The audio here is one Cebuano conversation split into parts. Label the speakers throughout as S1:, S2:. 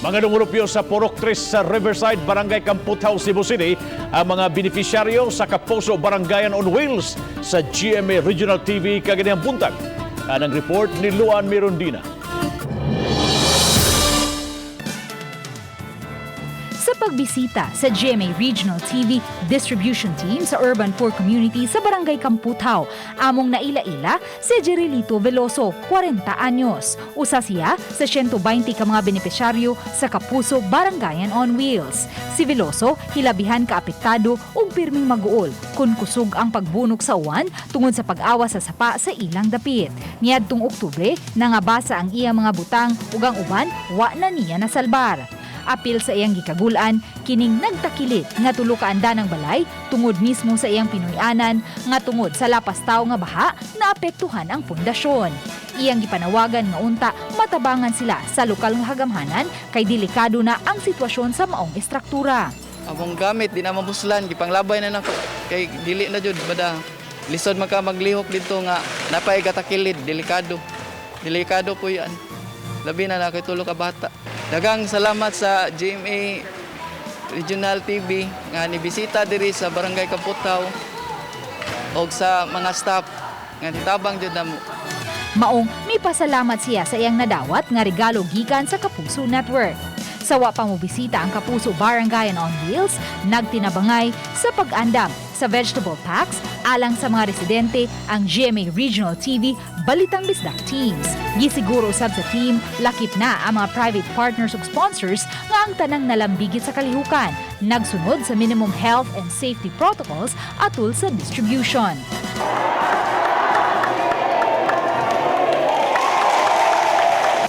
S1: Mga nungulupyo sa Purok 3 sa Riverside, Barangay Kamputhaw, Cebu City, ang mga benepisyaryo sa Kapuso Barangayan on Wheels sa GMA Regional TV kaganihang buntag. Anang report ni Luan Mirondina.
S2: Sa pagbisita sa GMA Regional TV Distribution Team sa Urban Poor Community sa Barangay Kamputhaw, among naila-ila si Jerilito Veloso, 40 anyos. Usa siya sa 120 ka mga benepisyaryo sa Kapuso Barangayan on Wheels. Si Veloso hilabihan kaapektado ug pirming maguol kun kusog ang pagbunok sa uwan tungod sa pag-awa sa sapa sa ilang dapit. Niadtong Oktubre, nangabasa ang iya mga butang ug ang uban wa na niya nasalbar. Apil sa iyang gikagulan, kining nagtakilit nga tulo ka ng balay tungod mismo sa iyang Pinoy-anan nga tungod sa lapas tawo nga baha naapektuhan ang pundasyon. Iyang gipanawagan nga unta matabangan sila sa lokal nga hagamhanan kay delikado na ang sitwasyon sa maong estruktura.
S3: Among gamit di na mabuslan, gipanglabay na nako kay dili na jud bada. Lisod man ka maglihok dito nga napay gatakilid, delikado. Delikado po 'yan. Labi na na kay tulo ka bata. Daghang salamat sa GMA Regional TV nga nibisita diri sa Barangay Kamputhaw og sa mga staff nga nitabang jud namo.
S2: Maong may pasalamat siya sa iyang nadawat nga regalo gikan sa Kapuso Network. Sa wa pa mobisita ang Kapuso Barangayan on Wheels, nagtinabangay sa pag-andam sa vegetable packs alang sa mga residente ang GMA Regional TV Balitang Bisdak Teams. Gisiguro usab sa team, lakip na ang mga private partners ug sponsors nga ang tanang nalambigit sa kalihukan, nagsunod sa minimum health and safety protocols atul sa distribution.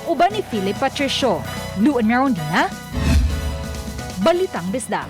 S2: Uban ni Philip Patricio, Luan Merondina, Balitang Bisdak.